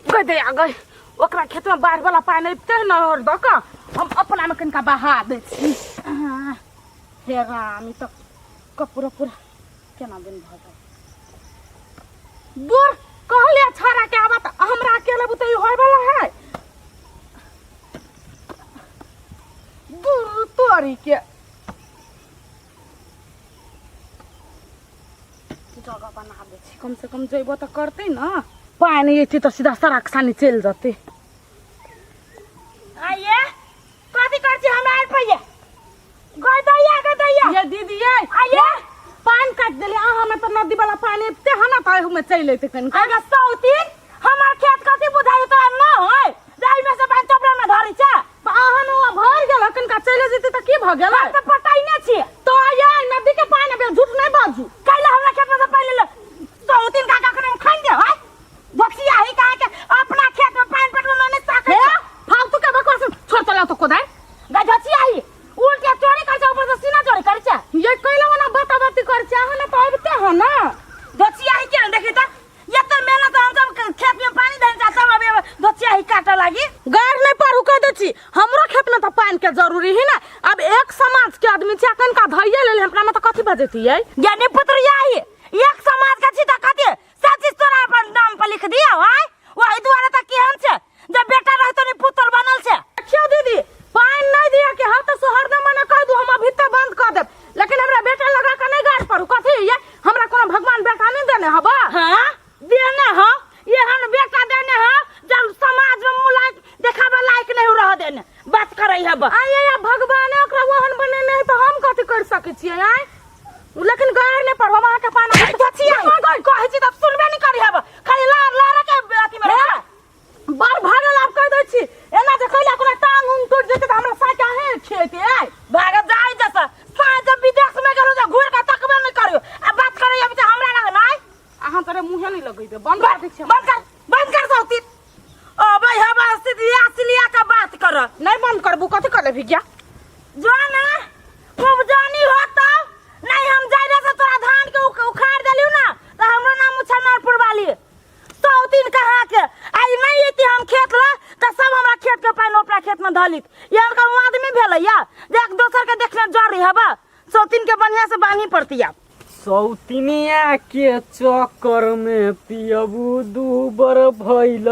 गई दे आ गई ओकरा खेत में बाढ़ वाला पानि अबिते है नहर दऽ कऽ हम अपना में कनिका बहा दै छी। हाँ, हे राम, ई तऽ कपूरा पूरा केना दिन भऽ जाय। दूर कहलियै छाड़ा के आबत, हमरा अकेले बुते ई होय वाला है। दूर तोरी के जगह बना दै छी, कम से कम जइबो तऽ करतै ने। पानि अयतै तऽ सीधा सड़क सानी चलि जेतै। आइए कथी कर छी हमरा आइ पहिए गई दैया, गई दैया। ये दीदी ये आइए पानि काटि देलियै अहाँ में तऽ नदी वाला पानि अबिते हँ ने, तऽ एहू में चलि अयतै कनिका। अगे सौतीन, हमर खेत कथी बुझाइ तोरा न होय जाहि में से पानि तोपरा में धरै छै। तऽ अहाँ में ओ भरि गेल हँ, कनिका चलि जेतै तऽ की भऽ गेलै? हम तऽ पटाइने छियै। तऽ आइए नदी के पानि अबै, झूठ नहि बाजू। कैला हमरा खेत में से पानि ले सौतीन का कखनो खान दे है बक्सिया ही कहा के अपना खेत में पानि पटबै में नहीं साकै। हे फालतू के बकवास छोड़, चलाओ तो कोदारि। गझसिया ही उल्टे चोरी कर छै, ऊपर से सीना चोरी कर छै। ये कैला ओना बाता बाती कर छै, अहाँ ने तऽ अबिते हँ ने। धोचिया ही के देखी त एते मेहनत हम सब खेत में पानी देने जा सब अबे धोचिया ही काटे लागी। गार नहीं पढ़ू कह दै छी, हमरो खेत में तऽ पानि के जरूरी है ना। अब एक समाज के आदमी छै, कनिका धैये लेले हमरा में तऽ कथी बजैती यै? ज्ञानी पुत्र यही एक समाज के छी त कथी सब चीज तोरा अपन नाम पर लिख दिया आय, वही दुआरे त केहन छै जब बेटा रहतो नहीं पुत्र बनल छै। देखियो दीदी, पानि नहीं दिया के हम तो सोहरदम मने कह दू, हम अभी तक बंद कर देब, लेकिन हमरा बेटा लगा के नहीं गाड़ पड़ू। कथी ये हमरा कोनो भगवान बेटा नहीं देने हबा? हाँ देने हो, एहन बेटा देने हो जब समाज में मुँह लायक देखाबे लायक नहीं रह देने बात करे हब। आय या भगवान ओकरा ओहन बनेने है तो हम कथी कर सकै छियै आय? लेकिन गाड़ नहीं पड़ो, हम अहाँके पाना कथी कहै छी तब सुनबे नहीं करी हब, खाली लार लार के अथी में रह। बड़ भागल आब कह दै छी, एना जे कैला कोनो टांग उंग टूटि जेतै तऽ हमरा साँझ अहें खेतै आय। भागत जाय जैसा साँझ जब विदेश में गेलहुँ तऽ घुरि कऽ तकबे नहि करियौ आ बात करै अबै तऽ हमरा लग नहि। अहाँ तोरे मुँहे नहि लगेबै, बंद कर दै छी। बंद कर, बंद कर सौती अबै हवा सिधिया सिलिया के बात कर। नहि बंद करबू, कथी कर लेबही गया? जो ना उपजानी होता नहीं, हम जाय से तोरा धान के उखाड़ देलियौ ना तऽ हमरो नाम उछानरपुर वाली सौतीन कहाँ के आई नहीं एती। हम खेत ला तऽ सब हमरा खेत के पानि अपना खेत में धलित। एहन का आदमी भेलै या जे एक दोसर के देखने जर हबा। सौतीन के बढ़िया से बांधी पड़ती आप। सौतिनिया के चक्कर में पियबू दूबर भइल।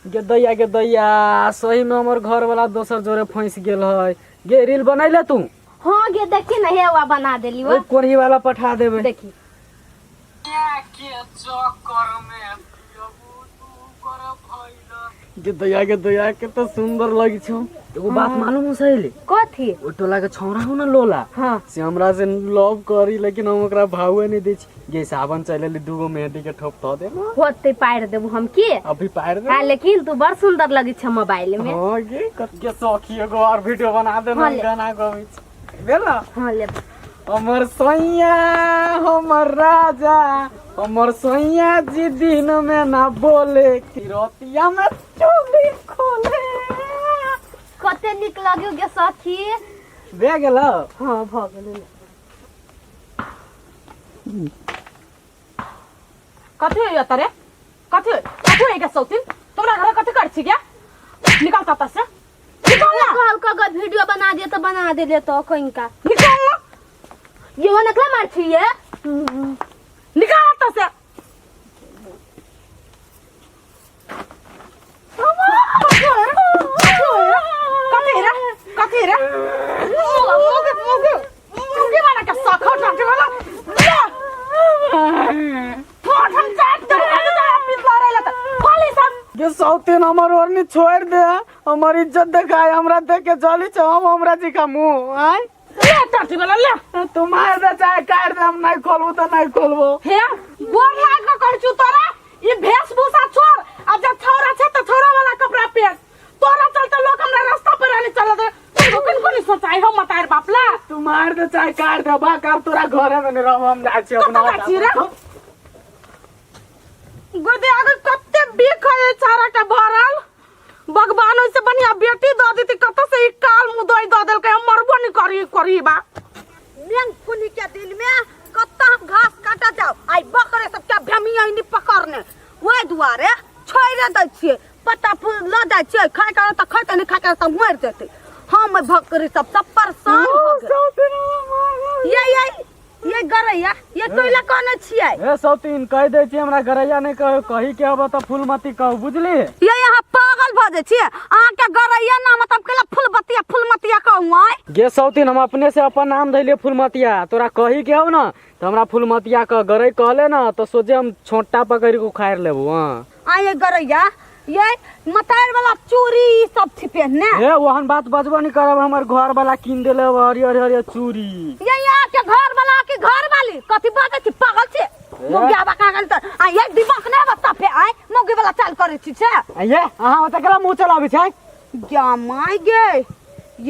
गे दैया, गे दैया, सही में हमर घर वाला दोसर जोरे फंस गेल है। गे रील बनैले तू? हाँ गे, देखी ना, हेवा बना देली। ओइ कोढ़ी वाला पठा देबे। देखी के चक्कर में पियबू दूबर भइल। गे दैया, गे दैया, कते सुंदर लगी छौ। एगो बात मालूम हो सहेली? कथी? ओ टोला के छौड़ा हो ना लोला। हाँ। से हमरा से लव करी, लेकिन हम ओकरा भावे नहीं दै छी। गे सावन चल एली, दूगो मेहंदी के ठोप धऽ दे ना। होते पारि देबू हम की। अभी पारि दे। हाँ, लेकिन तू बड़ सुंदर लगी छ मोबाइल में। हाँ गे, गे सखी एगो और वीडियो बना दे ना, हाँ, ले। गाना गबै छी। भेल ना? हाँ ले। हमर सैया हमर राजा, हमर सैया जी दिन में ना बोले, रतिया में चोली खोले। कते नीक लग्यो गे सखी। भे गेल? हाँ भ गेल। कथी होइया तरे? कथी कथी होइया सौतीन? तोरा घर कथी कर छी गे? निकाल तता से, निकाल ना। कहल कऽ वीडियो बना दिए तऽ बना देले तो कहीं का। निकाल ना। ये वो नकला मार छी ये। निकाल तता से। कथी रे, कथी रे? मुगे मुगे मुगे वाला के सखा टाटे वाला ले ठोठ हम चाट दे पितला रे लत खाली सब। गे सौतीन हमर ओरनी छोड़ दे, हमर इज्जत देखाय, हमरा देख के जली छौ, हम हमरा जी का मुंह आय। ले टाटी वाला ले। तू मार दे चाहे काट दे, हम नहीं खोलबो तो नहीं खोलबो। हे गोर लाग के कहै छु तोरा, ई वेशभूषा छोड़ आ जब छौरा छै त छौरा वाला कपड़ा पहन। तोरा चलते लोग हमरा रास्ता पर आने चल दे। तू कोन कोन सोचाई हम मतार बाप ला। तू मार दे चाहे काट दे, बा कर तोरा घरे में नहीं रहब, हम जाइ छी अपना। कतऽ जाइ छी रे? गोदे आगे कते बिख है छाड़ा के भरल। भगवान ओइसे बढ़िया बेटी दऽ देती, कतऽ से ई काल मुँह दई दऽ देलकै, हम मरबो नहीं करी करी बा। मेंग फुनी के दिन में कत्ता हम घास काटा जाओ, आई बकरे सब क्या भेमिया नहीं पकड़ने, वही दुआरे छोड़ छोड़ि दै छियै पत्ता फूल लऽ जाइ छियै खाय के तऽ खैतै नहि खाय के तऽ मरि जेतै हम भकरी सब सब परेशान भऽ गेल ये ये ये गरैया ये तोइला कहने छियै ए सौतीन कहि दै छी हमरा गरैया नहि कहो कही के अब तऽ फूलमती कहू बुझली ये यहाँ पागल भऽ जाइ छियै अहाँके गरैया नाम मतलब केला फूलबतिया फूलमतिया कहू आँय गे सौतीन हम अपने से अपन नाम धैलियै फूलमतिया तोरा कही के हौ न तऽ हमरा फूलमतिया कह गरै कहले न तऽ सोझे हम छोटा पकड़ि के उखाड़ि लेबू हँ आँय ये गरैया ये मतार वाला चूड़ी ई सब छी पहनने ए ओहन बात बजबो नहीं करब हमर घर वाला कीन देले हरियर हरियर चूड़ी ये यहाँ के घर वाला के घर वाली कथी बाजै छी पागल छी मौगी आबा कहाँ गेल तऽ आ ये दिमाग नहि बता फे आय मौगी वाला चाल करै छी छे आ ये अहाँ ओतऽ केला मुँह चलाबै छै गे माय गे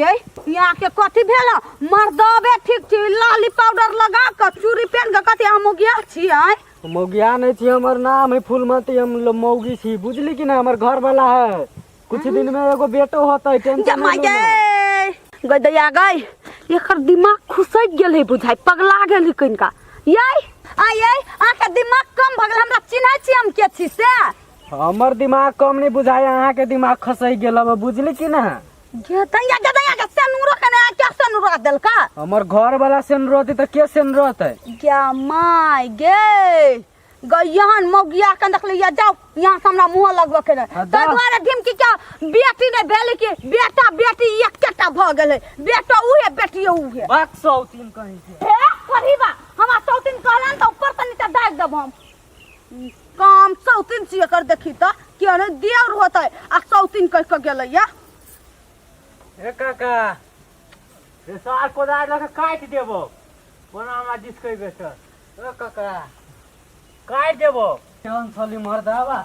ये यहाँ के कथी भेल मर्दबे ठीक छी लाली पाउडर लगा के चूड़ी पहन के कथी अहाँ मौगिया छी आय मौगिया नहीं छी हमर नाम है फूलमती हम लोग मौगी छी बुझली कि ना हमर घर वाला है कुछ दिन में एगो बेटो होतै टेंशन गे माय नहीं लो गे गई दैया गई एकर दिमाग खुसक गेल है बुझाइ पगला गेल है कनिका यै आ यै अहाँके दिमाग कम भऽ गेल हमरा चिन्है छी हम के छी से ना। हमर दिमाग कम नहीं बुझाय अहाँ के दिमाग खसै गेल अब बुझली कि ना गे दैया गे दैया गे सेनुरो के ने क्या सेनुरा देलका हमर घर वाला सेन रहतै तऽ के सेन रहतै गे माय गे गयहन मौगिया के देखले या जाओ यहाँ से हमरा मुँह लगबऽ के नहि हाँ, ताहि जाओ। दुआरे ढिमकी के बेटी नहि भेलै कि बेटा बेटी एकेटा भऽ गेलै बेटा उहे बेटियो उहे बात सौतीन कहीं के हे करीबा हमरा सौतीन कहलन तऽ ऊपर से नीचा दागि देब हम काम सौतीन छी एकर देखी तऽ किया नहि देवर होतै आ सौतीन कहि कऽ गेलै या ए काका रे सार कोदारि लऽ कऽ काटि देबो कोना हमरा जिसकेबे सर ए काका काटि देबो केहन छली मर्दाबा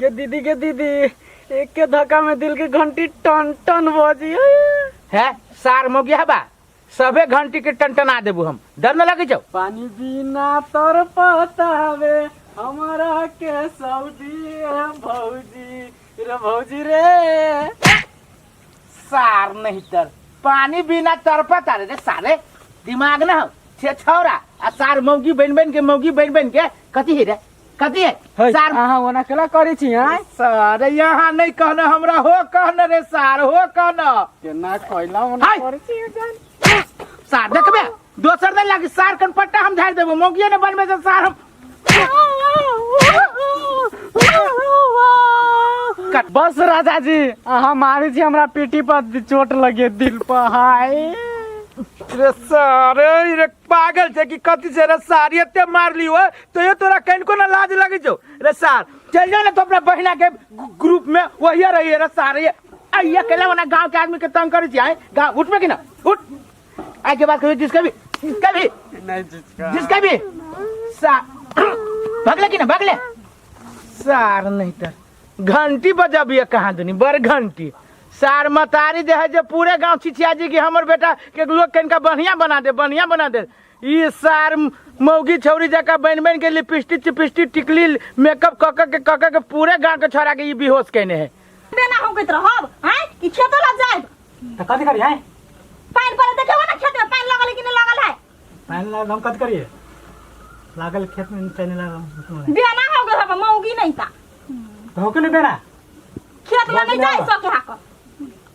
गे दीदी गे दीदी एक के धक्का में दिल के घंटी टन टन बजी है सार मौगिया बा सबे घंटी के टनटना देबू हम डर न लगे छौ पानी बिना तर पतावे हमारा के सऊदी रे भौजी रे भौजी रे सार नहीं तर पानी बिना तरपत आ रे सारे दिमाग ना हो छे छौरा आ सार मौगी बन बन के मौगी बन बन के कथी है रे कथी है है सार अहाँ ओना केला करै छी आँय सारे यहाँ नहीं कहना हमरा हो कहना रे सार हो कहना केना कैला ओना हाय। करै छी जान सार देखबे दोसर दिन लागी सार कन पट्टा हम झाड़ देबो मौगिए ने बनबे से सार हम कट बस राजा जी अहाँ मारै छी हमरा पीठी पर चोट लगे दिल पर हाय रे सारे रे पागल छै कि कथी छै रे सार एते मारली हो तो ये तोरा कनिको ना लाज लगे छौ रे सार चल जा ना तो अपना बहिना के ग्रुप में वही रही रे सार ये आइया केला वना गांव के आदमी के तंग करे छी आए गांव उठ पे कि ना उठ आए के बात कभी जिसका भी जिसका भी नहीं जिसका जिसका भी सा भगले कि ना भगले सार नहीं तर घंटी बजबिए कहाँ दुनी बड़ घंटी सार मतारी दे है जे पूरे गांव छिछिया जी कि हमर बेटा के लोग कनिका बढ़िया बना दे बढ़िया बना दे ई सार मौगी छौरी जका बन बन के लिपस्टिक चिपस्टिक टिकली मेकअप क क के क क के पूरे गांव के छोरा के ई बेहोश केने है बेना होकैत रहब आँय कि खेतो ला जायब तऽ कथी करियै पानि पड़े देखियौ ने खेत में पानि लागल है कि नहि लागल है पानि लागल हम कथी करियै लागल खेत में पानि लागल बेना हो गेल हब मौगी नहीं ता तऽ हो गेलै बेना खेत में नहीं जाय सके हा क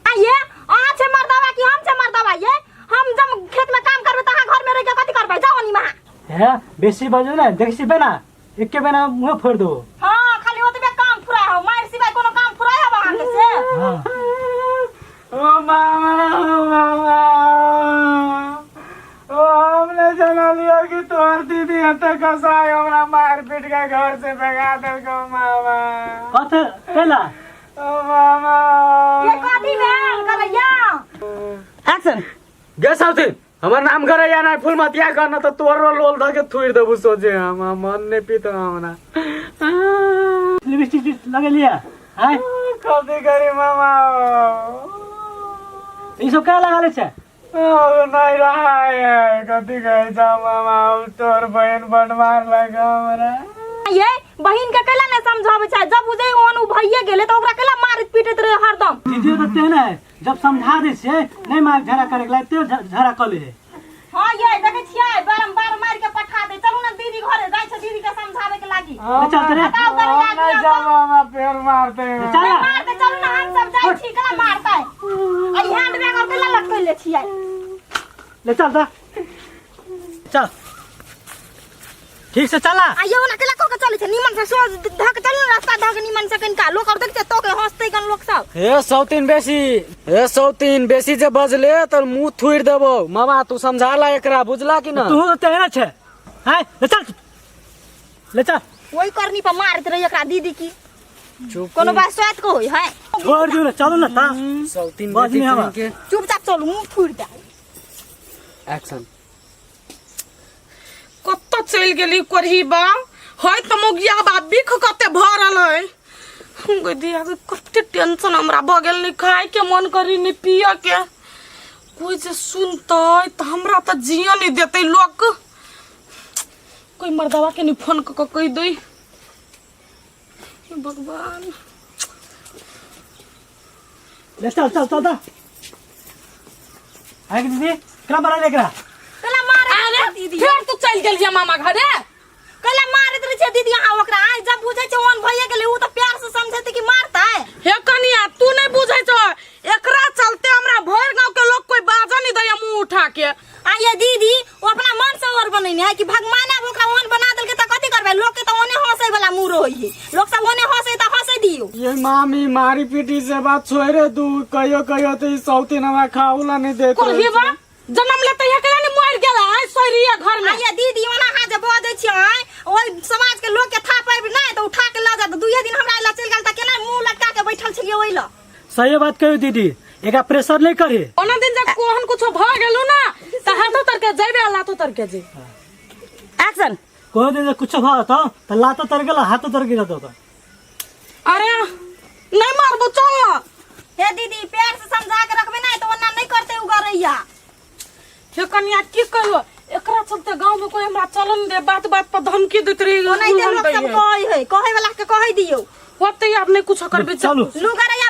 आइए अहाँ छै मर्दावा कि हम छै मर्दावा ये हम जब खेत में काम करबै त अहाँ घर में रह के कथी करबै जाओ नी महा हे बेसी बजू ने देखै छी बेना एके बेना मुँह फोड़ि देबो हां खाली ओतबे काम फुराय हो मार सिवाय कोनो काम फुराय हब अहाँ के से हाँ ओ मामा ओ मामा ओ हमने जनलियो कि तोहर दीदी हते कसाई हमरा मार पीट के घर से भगा देलको मामा कथी कैला ओ मामा ये कथी भेल करैया एक्शन गे साउथी हमर नाम करे या नहीं फूल मतिया कर ना तो तोरो लोल धर के थुइर देबू सोझे हम हम मन नहीं पीत हमरा लिपस्टिक लगेलियै आँय कथी करी मामा ई सब कहाँ लगा लै छै अब नहीं रहा है कथी कहै छौ मामा अब तोर बहन बड मार लगा हमरा ये बहिन के कैला नहीं समझाबै छै जब बुझै ओहन उ भइए गेलै त ओकरा कैला मारैत पीटैत रहे हरदम दीदियो तऽ तेहन है जब समझा दै छियै नहि मार झगड़ा करे के ते झगड़ा कऽ लै है हां ये देखै छियै बारम्बार मारि के पठा दे चलू ने दीदी घरे जाइ छै दीदी के समझाबै के लागी ले चल रे बताओ गरैया नहीं जाबो हमरा पेड़ मारते ले चल ना। मारते चलू ना हम सब जाइ छी केना मारतै आ ई हैंड बैग और केना लटकैले छियै ले चल दा चल ठीक से चला आ यौ ना केला कऽ के चलै छै निमन से सोझ धऽ के चलू ना रास्ता धऽ के निमन से कनिका लोक और देखते तो के हंसतै कन लोक सब हे सौतीन बेसी हे सौतीन बेसी जे बजले तो मुंह थुइर देबो मामा तू समझा ला एकरा बुझला कि ना तू तो तेहने छे हैं ले चल ले चल ओहि करनी पर मारैत रही एकरा दीदी की चुप कोनो बात स्वाद को होई है छोड़ दियो ना चलो ना ता सौतीन बज बेटी नहीं हवा। के चुपचाप चलू मुंह फूट दे एक्शन कतऽ चलि गेली कोरही बा है तऽ मोगिया बा बिख कते भरल है गै दिया गै, कते टेंशन हमरा भऽ गेल नहि खाय के मन करी नहि पिय के कोइ जे सुनतै तऽ हमरा तऽ जिय नहि देतै लोक कोइ मर्दवा के नहि फोन कऽ कऽ कहि दै हे भगवान ले चल चल चल दा आए दीदी केना मारा एकरा केला मारैत अरे रहै छै दीदी फेर तू चलि गेलियै मामा घरे केला मारैत रहै छै दीदी अहाँ ओकरा आइ जब बुझै छै ओहन भइए गेलै उ तऽ प्यार से समझेतै कि मारतै हे कनिया तू नहीं बुझै छौ एकरा चलते हमरा भरि गांव के लोग कोई बाजऽ नहीं दैया मुंह उठा के आ ये दीदी ओ अपना मन से और बनेने है कि भगवान आब ओकरा ओहन बना देलकै तऽ कथी करबै लोक के तऽ ओने हंसै वाला मुँह रहै है लोक सब ओने हंसै तऽ हंसै दियौ ये मामी मारी पीटी से बात छोड़े दू कहियो कहियो तो ई सौतीन हमरा खाऊला नहीं देत रहे कोहिबा जन्म लेते हे कहिया ने मर गेला आइ सोहरिया घर में आ ये दीदी ओना अहाँ जे बजै छियै आँय ओहि समाज के लोक के था पाबि नहि तऽ उठा के लऽ जायत दुइये दिन हमरा लए चलि गेल तऽ केना मुँह लटका के बैठल छलियै ओहि लए सही बात कहियो दीदी एकरा प्रेशर नहीं करी ओना दिन जब कोहन कुछो भ गेलू ना त हाथो तर के जइबे आ लातो तर के जइबे एक्शन कोनो दिन कुछ भऽ जेतौ तऽ लातो तर गेल हाथो तर गेल जेतौ अरे नहीं मारबो चल ना हे दीदी प्यार से समझा के रखबे ना तऽ ओना नहि करतै उ गरैया हे कनिया की कहियो एकरा चलते गांव में कोई हमरा चलन दे बात बात पर धमकी देत रही ओनाहिते लोक सब कहै है कहै वाला के कहै दियौ होते आब नहीं कुछ करबे चलू। लू गरैया